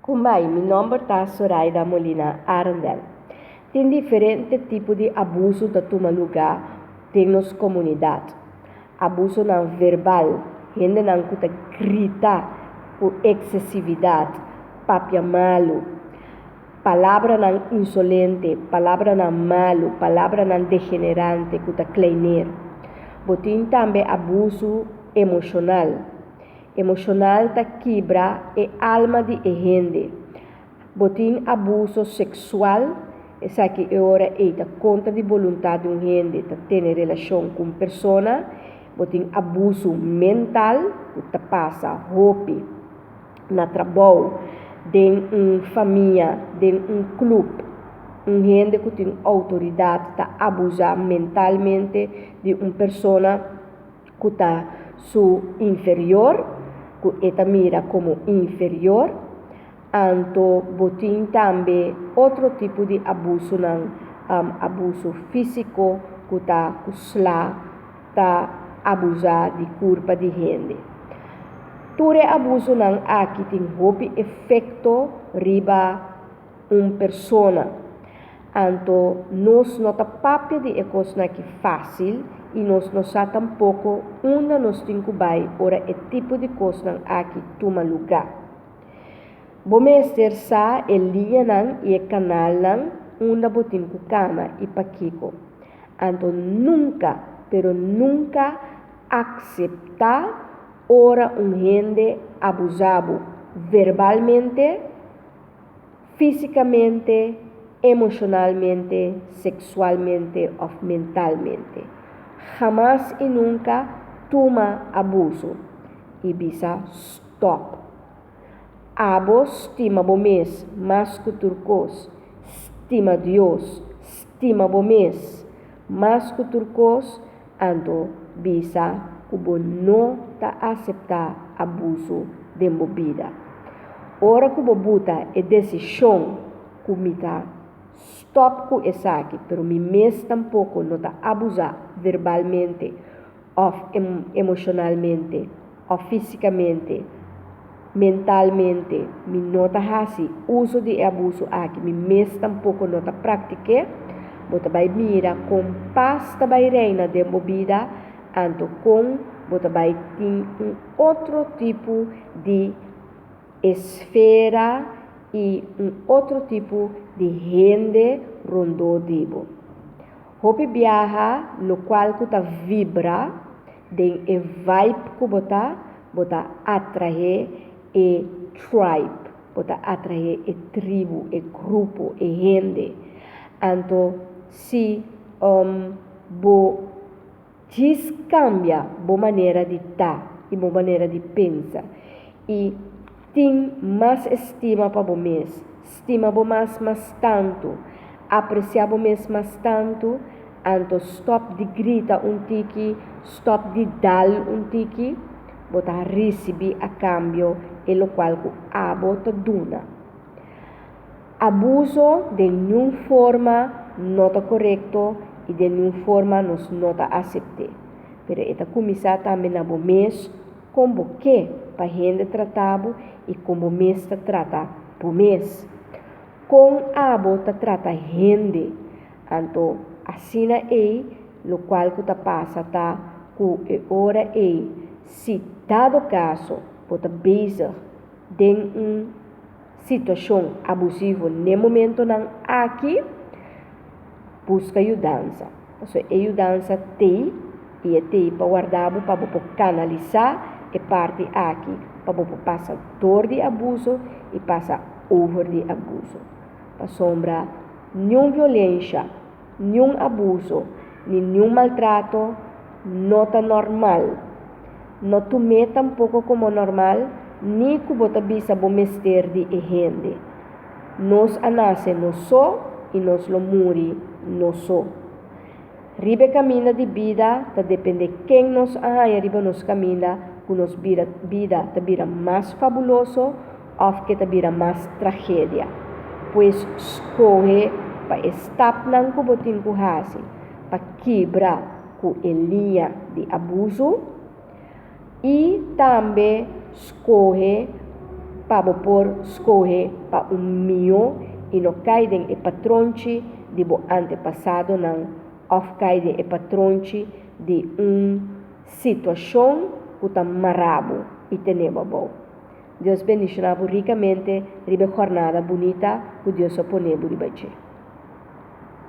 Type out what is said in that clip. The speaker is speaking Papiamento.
Kumbai, mi nòmber ta Soraida Molina Arendel. Tin diferente tipo di abuso ta tuma lugá den nos komunidat. Abusonan verbal, hendenan ku ta grita ku eksesividat, papia malu, palabranan insolente, palabranan malu, palabranan degenerante ku ta kleineer. Bo tin tambe abuso emoshonal. Emoshonal ta kibra e alma di e hende. Bo tin abuso seksual, esaki e ora ei ta kontra di boluntat di un hende ta tene relashon ku un persona. Bo tin abuso mental ku ta pasa hopi na trabou, den un famia, den un klup. Un hende ku tin outoridat ta abusá mentalmente di un persona ku ta su inferior, ku e ta mira komo inferior. Anto bo tin tambe otro tipo di abusonan, abuso físiko ku ta ku sla ta abusá di kurpa di hende. Tur e abusonan aki tin hopi efekto riba un persona. Anto nos no ta papia di e kosnan aki fásil i nos no sa tampoko unda nos tin ku bai ora e tipo di kosnan aki tuma lugá. Bo mester sa e liñanan i e kanalnan unda bo tin ku kana i pakiko. Anto nunka, pero nunka akseptá ora un hende abusá bo verbalmente, Físikamente, emoshonalmente, seksualmente òf mentalmente. Hamas i nunka tuma abuso i bisa stòp. Abo stima bo mes mas ku tur kos. Stima Dios, stima bo mes mas ku tur kos, anto bisa ku bo no ta aseptá abuso den bo bida. Ora ku bo buta e desishon ku mi ta stòp ku esaki, pero mi mes tampoko no ta abusá verbalmente òf emoshonalmente òf físikamente, mentalmente, mi no ta hasi uso di e abuso aki, mi mes tampoko no ta praktik'é, bo ta bai mira kon pas ta bai reina den bo bida, anto kon bo ta bai tin un otro tipo di esfera i un otro tipo di hende rondó di bo. Hopi biaha lokual ku ta vibra den e vibe ku bo ta, bo ta atraé e tribe, bo ta atraé e tribu, e grupo, e hende. Anto si bo djis kambia bo manera di ta i bo manera di pensa i tin mas estima pa bo mes, stima bo mas mas tantu, apresiá bo mes mas tantu, anto stòp di grita un tiki, stòp di dal un tiki, bo ta risibí a kambio e lokual ku abo ta duna. Abuso den niun forma no ta korekto i den niun forma nos no ta asept'é. Pero e ta kuminsá tambe na bo mes kon bo ke pa hende trata bo i kon bo mes ta trata bo mes. Kon abo ta trata hende, anto asina ei lokual ku ta pasa ta ku e ora ei si dado kaso bo ta bezig den un situashon abusivo n'e momentonan aki, buska yudansa. Pasobra e yudansa t'ei i e t'ei pa warda bo pa bo por kanalisá e parti aki, pa bo por pasa dor di abuso i pasa over di abuso. Pasobra niun violensha, niun abuso ni niun maltrato no ta normal. No tum'é tampoko komo normal ni ku bo ta bisa bo mester di e hende. Nos a nase nos so i nos lo muri nos so. Riba e kaminda di bida ta dependé ken nos a haña riba nos kaminda ku nos bida bida ta bira mas fabuloso òf ke ta bira mas tragedia. Pues skohe pa e stapnan ku bo tin ku hasi pa kibra ku e liña di abusu i tambe skohe. pa bo por skohe pa un mihó i no kai den e patronchi di bo antepasadonan òf kai den e patronchi di un situashon ku ta mara bo i tene bo abou. Dios bendishoná bo rikamente riba e jornada bunita ku Dios a pone bo riba dje.